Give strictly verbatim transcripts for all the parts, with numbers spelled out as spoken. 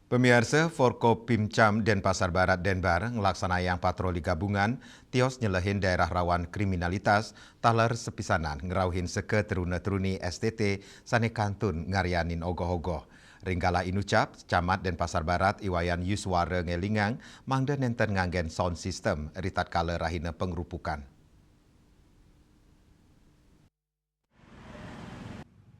Pemiarsa, Forkopimcam Denpasar Barat Denbar ngelaksanayang patroli gabungan tios nyelehin daerah rawan kriminalitas, taler sepisanan ngerauhin seka teruna-teruni S T T sane kantun ngaryanin ogoh-ogoh. Ring galah inucap, Camat Denpasar Barat Iwayan Yuswara ngelingang mangda nenten nganggen sound system ri tatkala rahina pengrupukan.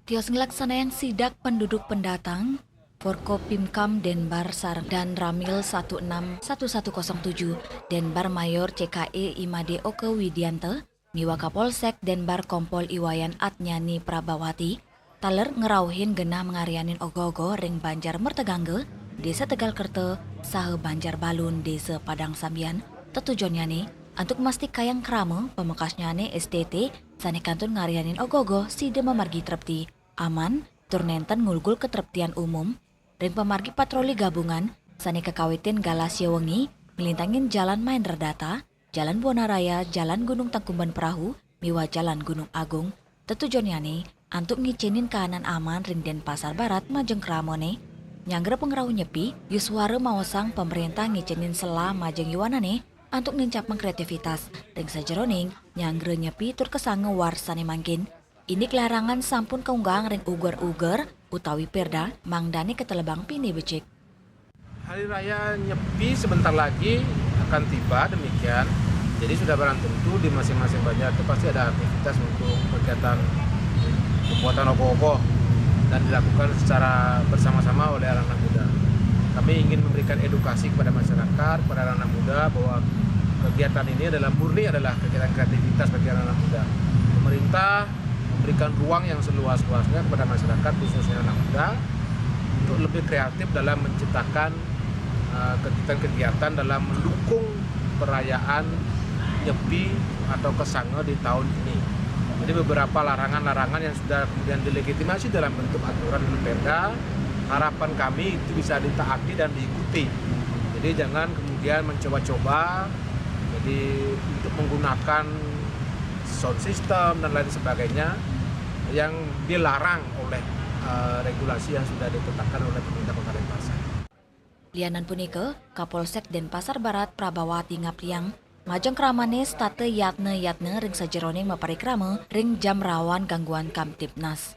Tios ngelaksanayang sidak penduduk pendatang, Forkopimcam Denbar sareng Danramil satu enam satu satu kosong tujuh, Denbar Mayor C K E Imade Oke Widianta, miwah Kapolsek Denbar Kompol Iwayan Atnyani Prabawati, taler ngerauhin genah ngaryanin ogoh-ogoh ring Banjar Mertegangga, Desa Tegal Kerta, saha Banjar Balun, Desa Padang Sambian. Tetujonnyane antuk mastikayang krama pamekasnyane S T T sane kantun ngaryanin ogoh-ogoh sida mamargi trepti, aman, tur nenten ngulgul katreptian umum. Ring pamargi patroli gabungan sane kakawitin galah sia wengi nglintangin Jalan Mahendra Data, Jalan Buana Raya, Jalan Gunung Tangkuban Perahu, miwah Jalan Gunung Agung. Tetujonnyane antuk ngicenin kahanan aman ring Denpasar Barat majeng kramane. Nyanggra pangrauh Nyepi, Yuswara maosang pamrentah ngicenin sela majeng yuanane antuk nincapang kreativitas ring sajeroning nyanggra Nyepi tur kasanga warsane mangkin. Indik larangan sampun kaunggahang ring uger-uger utawi perda, mangdane katelebang pinih becik. Hari Raya Nyepi sebentar lagi akan tiba, demikian. Jadi sudah barang tentu di masing-masing banjar itu pasti ada aktivitas untuk kegiatan pembuatan ogoh-ogoh dan dilakukan secara bersama-sama oleh anak-anak muda. Kami ingin memberikan edukasi kepada masyarakat, kepada anak-anak muda bahwa kegiatan ini adalah murni adalah kegiatan kreativitas bagi anak-anak muda. Pemerintah memberikan ruang yang seluas-luasnya kepada masyarakat, khususnya anak muda, untuk lebih kreatif dalam menciptakan, eh, kegiatan-kegiatan dalam mendukung perayaan Nyepi atau Kesanga di tahun ini. Jadi beberapa larangan-larangan yang sudah kemudian dilegitimasi dalam bentuk aturan dan perda, harapan kami itu bisa ditaati dan diikuti. Jadi jangan kemudian mencoba-coba, jadi untuk menggunakan sound system dan lain sebagainya yang dilarang oleh, eh, regulasi yang sudah ditetapkan oleh pemerintah Kota Denpasar. Lianan punika, Kapolsek Denpasar Barat Prabawati ngapliang, majeng kramane setata yatna-yatna ring sajeroning maparikrama ring jam rawan gangguan Kamtibmas.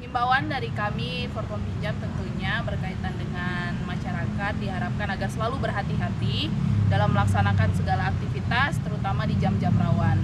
Himbauan dari kami Forkompimcam tentunya berkaitan dengan masyarakat diharapkan agar selalu berhati-hati dalam melaksanakan segala aktivitas, terutama di jam-jam rawan.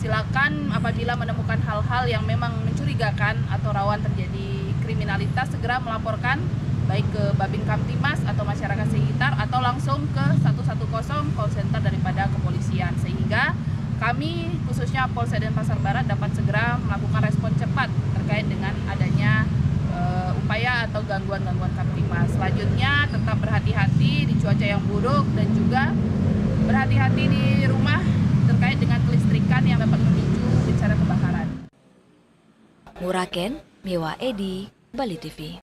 Silakan apabila menemukan hal-hal yang memang mencurigakan atau rawan terjadi kriminalitas, segera melaporkan baik ke Babinkamtibmas atau masyarakat sekitar atau langsung ke satu satu kosong call center daripada kepolisian, sehingga kami khususnya Polsek Denpasar Barat dapat segera melakukan respon cepat terkait dengan adanya, eh, upaya atau gangguan-gangguan Kamtibmas. Selanjutnya tetap berhati-hati di cuaca yang buruk dan juga berhati-hati di rumah terkait dengan kelistrikan yang dapat memicu bencana kebakaran. Muraken, Miwa Edi, Bali T V.